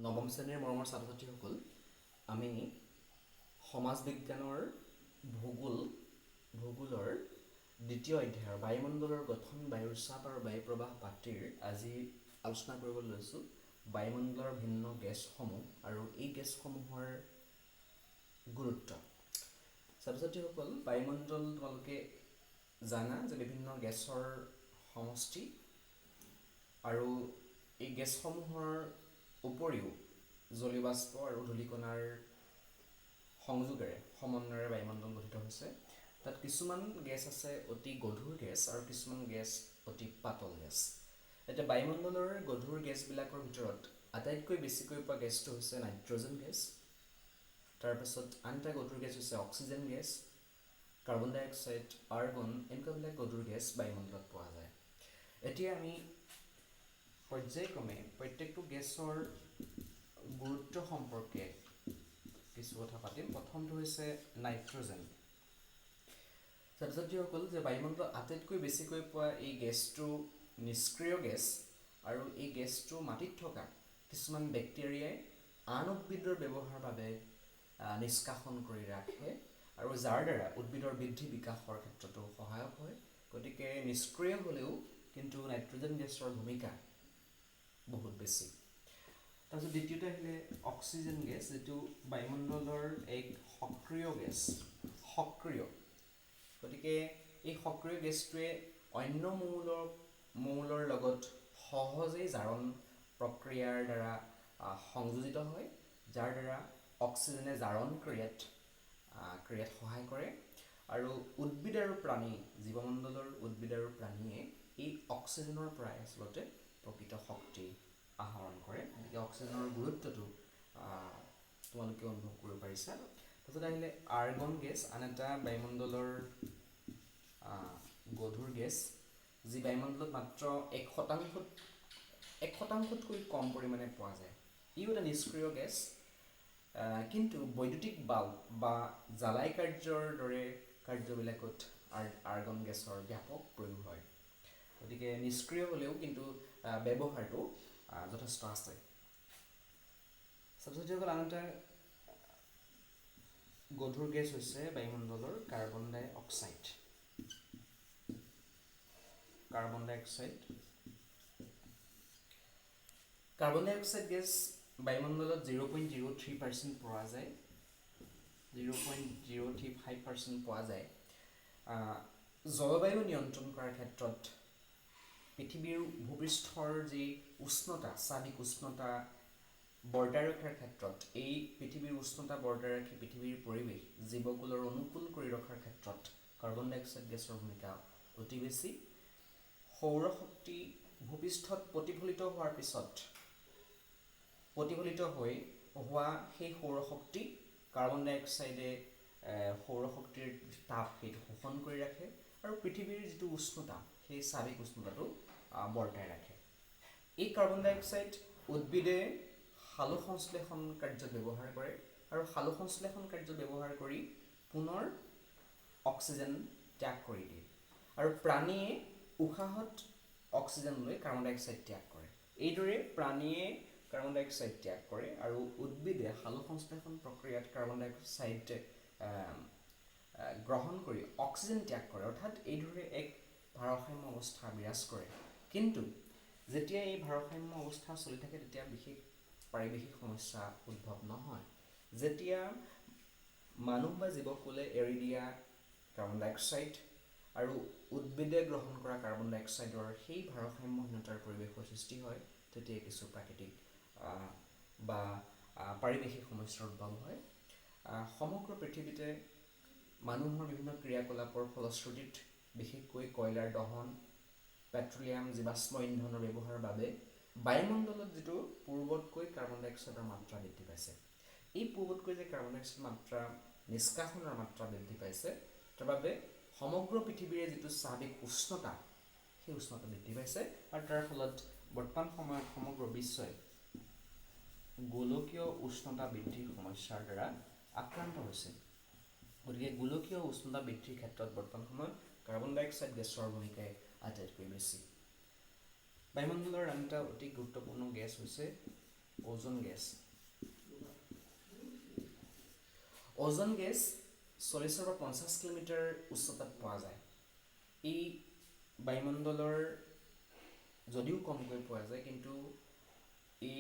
নৱম শ্ৰেণীৰ মৰমৰ ছাত্ৰ ছাত্ৰীসকল, আমি সমাজ বিজ্ঞানৰ ভূগোলৰ দ্বিতীয় অধ্যায়ৰ বায়ুমণ্ডলৰ গঠন, বায়ুৰ চাপ আৰু বায়ু প্ৰবাহ পাঠটিৰ আজি আলোচনা কৰিবলৈ লৈছোঁ বায়ুমণ্ডলৰ ভিন্ন গেছসমূহ আৰু এই গেছসমূহৰ গুৰুত্ব। ছাত্ৰ ছাত্ৰীসকল, বায়ুমণ্ডল তোমালোকে জানা যে বিভিন্ন গেছৰ সমষ্টি আৰু এই গেছসমূহৰ উপৰিও জলীয় বাষ্প আৰু ধূলিকণাৰ সংযোগেৰে, সমন্বয়েৰে বায়ুমণ্ডল গঠিত হৈছে। তাত কিছুমান গেছ আছে অতি গধুৰ গেছ আৰু কিছুমান গেছ অতি পাতল গেছ। এতিয়া বায়ুমণ্ডলৰ গধুৰ গেছবিলাকৰ ভিতৰত আটাইতকৈ বেছিকৈ পোৱা গেছটো হৈছে নাইট্ৰজেন গেছ। তাৰপাছত আন এটা গধুৰ গেছ হৈছে oxygen gas, carbon dioxide, argon, এনেকুৱাবিলাক গধুৰ গেছ বায়ুমণ্ডলত পোৱা যায়। এতিয়া আমি পৰ্যায়ক্ৰমে প্ৰত্যেকটো গেছৰ গুৰুত্ব সম্পৰ্কে কিছু কথা পাতিম। প্ৰথমটো হৈছে নাইট্ৰজেন। ছাত্ৰ ছাত্ৰীসকল, যে বায়ুমণ্ডলত আটাইতকৈ বেছিকৈ পোৱা এই গেছটো নিষ্ক্ৰিয় গেছ আৰু এই গেছটো মাটিত থকা কিছুমান বেক্টেৰিয়াই আন উদ্ভিদৰ ব্যৱহাৰৰ বাবে নিষ্কাশন কৰি ৰাখে আৰু যাৰ দ্বাৰা উদ্ভিদৰ বৃদ্ধি বিকাশৰ ক্ষেত্ৰতো সহায়ক হয়। গতিকে নিষ্ক্ৰিয় হ'লেও কিন্তু নাইট্ৰজেন গেছৰ ভূমিকা বহুত বেছি। তাৰপিছত দ্বিতীয়তে আহিলে অক্সিজেন গেছ, যিটো বায়ুমণ্ডলৰ এক সক্ৰিয় গেছ, সক্ৰিয়। গতিকে এই সক্ৰিয় গেছটোৱে অন্য মৌলৰ লগত সহজেই জাৰণ প্ৰক্ৰিয়াৰ দ্বাৰা সংযোজিত হয়, যাৰ দ্বাৰা অক্সিজেনে জাৰণ ক্ৰিয়াত সহায় কৰে আৰু উদ্ভিদ আৰু প্ৰাণী, জীৱমণ্ডলৰ উদ্ভিদ আৰু প্ৰাণীয়ে এই অক্সিজেনৰ পৰাই আচলতে প্ৰকৃত শক্তি আহৰণ কৰে। গতিকে অক্সিজেনৰ গুৰুত্বটো তোমালোকে অনুভৱ কৰিব পাৰিছা। তাৰপিছত আহিলে আৰ্গন গেছ, আন এটা বায়ুমণ্ডলৰ গধুৰ গেছ, যি বায়ুমণ্ডলত মাত্ৰ 1 শতাংশতকৈ কম পৰিমাণে পোৱা যায়। ইও এটা নিষ্ক্ৰিয় গেছ, কিন্তু বৈদ্যুতিক বাল্ব বা জ্বালাই কাৰ্যৰ দৰে কাৰ্যবিলাকত আৰ্গন গেছৰ ব্যাপক প্ৰয়োগ হয়। গতিকে নিষ্ক্ৰিয় হ'লেও কিন্তু ব্যৱহাৰটো যথেষ্ট আছে। ছাত্ৰ ছাত্ৰীসকল, আন এটা গধুৰ গেছ হৈছে বায়ুমণ্ডলৰ carbon dioxide. Carbon dioxide, carbon dioxide gas বায়ুমণ্ডলত 0.03% পোৱা যায়, 0.035% পোৱা যায়। জলবায়ু নিয়ন্ত্ৰণ কৰাৰ ক্ষেত্ৰত, পৃথিৱীৰ ভূপৃষ্ঠৰ যি উষ্ণতা, স্বাভাৱিক উষ্ণতা বৰ্তাই ৰখাৰ ক্ষেত্ৰত, এই পৃথিৱীৰ উষ্ণতা বৰ্তাই ৰাখি পৃথিৱীৰ পৰিৱেশ জীৱকুলৰ অনুকূল কৰি ৰখাৰ ক্ষেত্ৰত কাৰ্বন ডাই অক্সাইড গেছৰ ভূমিকা অতি বেছি। সৌৰশক্তি ভূপৃষ্ঠত প্ৰতিফলিত হোৱাৰ পিছত প্ৰতিফলিত হৈ হোৱা সেই সৌৰশক্তি কাৰ্বন ডাই অক্সাইডে সৌৰশক্তিৰ তাপ সেইটো শোষণ কৰি ৰাখে আৰু পৃথিৱীৰ যিটো উষ্ণতা, সেই স্বাভাৱিক উষ্ণতাটো বৰ্তাই ৰাখে। এই কাৰ্বন ডাই অক্সাইড উদ্ভিদে সালোক সংশ্লেষণ কাৰ্যত ব্যৱহাৰ কৰে আৰু সালোক সংশ্লেষণ কাৰ্যত ব্যৱহাৰ কৰি পুনৰ অক্সিজেন ত্যাগ কৰি দিয়ে আৰু প্ৰাণীয়ে উশাহত অক্সিজেন লৈ কাৰ্বন ডাই অক্সাইড ত্যাগ কৰে। এইদৰে প্ৰাণীয়ে কাৰ্বন ডাই অক্সাইড ত্যাগ কৰে আৰু উদ্ভিদে সালোক সংশ্লেষণ প্ৰক্ৰিয়াত কাৰ্বন ডাই অক্সাইড গ্ৰহণ কৰি অক্সিজেন ত্যাগ কৰে। অৰ্থাৎ এইদৰে এক ভাৰসাম্য অৱস্থা বিৰাজ কৰে। কিন্তু যেতিয়া এই ভাৰসাম্য অৱস্থা চলি থাকে, তেতিয়া বিশেষ পাৰিৱেশিক সমস্যা উদ্ভৱ নহয়। যেতিয়া মানুহ বা জীৱকুলে এৰি দিয়া কাৰ্বন ডাই অক্সাইড আৰু উদ্ভিদে গ্ৰহণ কৰা কাৰ্বন ডাই অক্সাইডৰ সেই ভাৰসাম্যহীনতাৰ পৰিৱেশৰ সৃষ্টি হয়, তেতিয়া কিছু প্ৰাকৃতিক বা পাৰিৱেশিক সমস্যাৰ উদ্ভৱ হয়। সমগ্ৰ পৃথিৱীতে মানুহৰ বিভিন্ন ক্ৰিয়াকলাপৰ ফলশ্ৰুতিত, বিশেষকৈ কয়লাৰ দহন, পেট্ৰলিয়াম, জীৱাশ্ম ইন্ধনৰ ব্যৱহাৰৰ বাবে বায়ুমণ্ডলত যিটো পূৰ্বতকৈ কাৰ্বন ডাই অক্সাইডৰ মাত্ৰা বৃদ্ধি পাইছে, এই পূৰ্বতকৈ যে কাৰ্বন ডাই অক্সাইড মাত্ৰা, নিষ্কাশনৰ মাত্ৰা বৃদ্ধি পাইছে, তাৰ বাবে সমগ্ৰ পৃথিৱীৰে যিটো স্বাভাৱিক উষ্ণতা, সেই উষ্ণতা বৃদ্ধি পাইছে আৰু তাৰ ফলত বৰ্তমান সময়ত সমগ্ৰ বিশ্বই গোলকীয় উষ্ণতা বৃদ্ধিৰ সমস্যাৰ দ্বাৰা আক্ৰান্ত হৈছে। গতিকে গোলকীয় উষ্ণতা বৃদ্ধিৰ ক্ষেত্ৰত বৰ্তমান সময়ত কাৰ্বন ডাই অক্সাইড গেছৰ ভূমিকাই আটাইতকৈ বেছি। বায়ুমণ্ডলৰ আন এটা অতি গুৰুত্বপূৰ্ণ গেছ হৈছে Ozone gas. Ozone gas 40ৰ পৰা 50 কিলোমিটাৰ উচ্চতাত পোৱা যায়। এই বায়ুমণ্ডলৰ যদিও কমকৈ পোৱা যায়, কিন্তু এই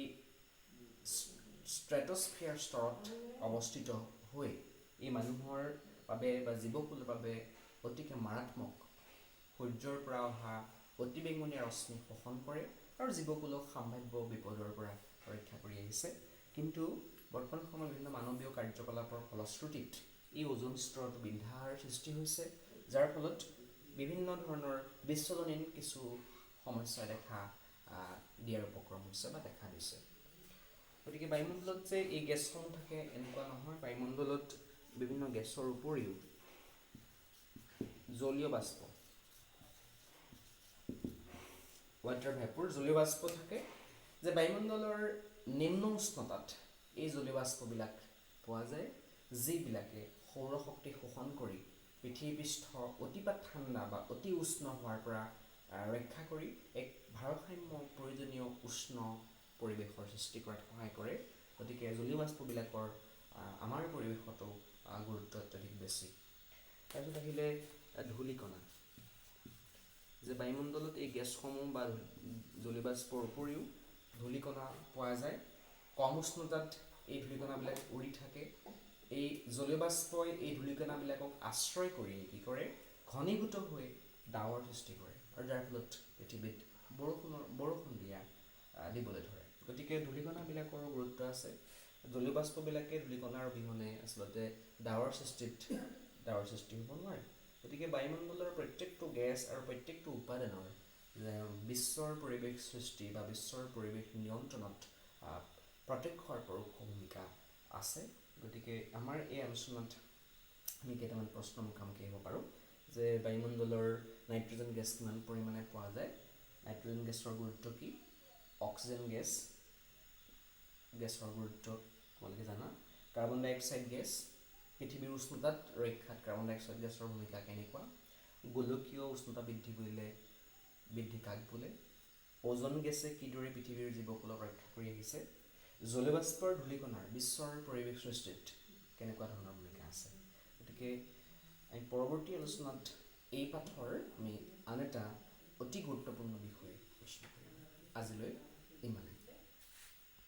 ষ্ট্ৰেটস্ফিয়াৰ স্তৰত অৱস্থিত হৈ এই মানুহৰ বাবে বা জীৱকুলৰ বাবে অতিকে মাৰাত্মক। সূৰ্যৰ পৰা অহা অতি বেঙুনীয়া ৰশ্মি শোষণ কৰে আৰু জীৱকুলক সম্ভাৱ্য বিপদৰ পৰা ৰক্ষা কৰি আহিছে। কিন্তু বৰ্তমান সময়ত বিভিন্ন মানৱীয় কাৰ্যকলাপৰ ফলশ্ৰুতিত এই ওজন স্তৰটো বিন্ধাৰ সৃষ্টি হৈছে, যাৰ ফলত বিভিন্ন ধৰণৰ বিশ্বজনীন কিছু সমস্যা দেখা দিয়াৰ উপক্ৰম হৈছে বা দেখা দিছে। গতিকে বায়ুমণ্ডলত যে এই গেছসমূহ থাকে এনেকুৱা নহয়। বায়ুমণ্ডলত বিভিন্ন গেছৰ উপৰিও জলীয় বাষ্প, ৱাটাৰ ভেপৰ, জলীয় বাষ্প থাকে। যে বায়ুমণ্ডলৰ নিম্ন উষ্ণতাত এই জলীয় বাষ্পবিলাক পোৱা যায়, যিবিলাকে সৌৰশক্তি শোষণ কৰি পৃথিৱীপৃষ্ঠ অতিপাত ঠাণ্ডা বা অতি উষ্ণ হোৱাৰ পৰা ৰক্ষা কৰি এক ভাৰসাম্য প্ৰয়োজনীয় উষ্ণ পৰিৱেশৰ সৃষ্টি কৰাত সহায় কৰে। গতিকে জলীয় বাষ্পবিলাকৰ আমাৰ পৰিৱেশতো গুৰুত্ব অত্যধিক বেছি। তাৰপিছত আহিলে ধূলিকণা। যে বায়ুমণ্ডলত এই গেছসমূহ বা জলীয় বাষ্পৰ উপৰিও ধূলিকণা পোৱা যায়। কম উষ্ণতাত এই ধূলিকণাবিলাক উৰি থাকে। এই জলীয় বাষ্পই এই ধূলিকণাবিলাকক আশ্ৰয় কৰি কি কৰে, ঘনীভূত হৈ ডাৱৰ সৃষ্টি কৰে আৰু যাৰ ফলত পৃথিৱীত বৰষুণ দিবলৈ ধৰে। গতিকে ধূলিকণাবিলাকৰো গুৰুত্ব আছে। জলীয় বাষ্পবিলাকে ধূলিকণাৰ অবিহনে আচলতে ডাৱৰ সৃষ্টি হ'ব নোৱাৰে। গতিকে বায়ুমণ্ডলৰ প্ৰত্যেকটো গেছ আৰু প্ৰত্যেকটো উপাদানৰ বিশ্বৰ পৰিৱেশ সৃষ্টি বা বিশ্বৰ পৰিৱেশ নিয়ন্ত্ৰণত প্ৰত্যক্ষ আৰু পৰোক্ষ ভূমিকা আছে। গতিকে আমাৰ এই আলোচনাত আমি কেইটামান প্ৰশ্নৰ মুখামুখি হ'ব পাৰোঁ যে বায়ুমণ্ডলৰ নাইট্ৰজেন গেছ কিমান পৰিমাণে পোৱা যায়, নাইট্ৰজেন গেছৰ গুৰুত্ব কি, অক্সিজেন গেছৰ গুৰুত্ব তোমালোকে জানা, কাৰ্বন ডাই অক্সাইড গেছ পৃথিৱীৰ উষ্ণতাত ৰক্ষাত কাৰ্বন ডাই অক্সাইড গেছৰ ভূমিকা কেনেকুৱা, গোলকীয় উষ্ণতা বৃদ্ধি বুলিলে বৃদ্ধি কাক বোলে, অ'জন গেছে কিদৰে পৃথিৱীৰ জীৱকুলক ৰক্ষা কৰি আহিছে, জলীয় বাষ্পৰ ধূলিকণাৰ বিশ্বৰ পৰিৱেশ সৃষ্টিত কেনেকুৱা ধৰণৰ ভূমিকা আছে। গতিকে আমি পৰৱৰ্তী আলোচনাত এই পাঠৰ আমি আন এটা অতি গুৰুত্বপূৰ্ণ বিষয় আলোচনা কৰিম। আজিলৈ ইমানে।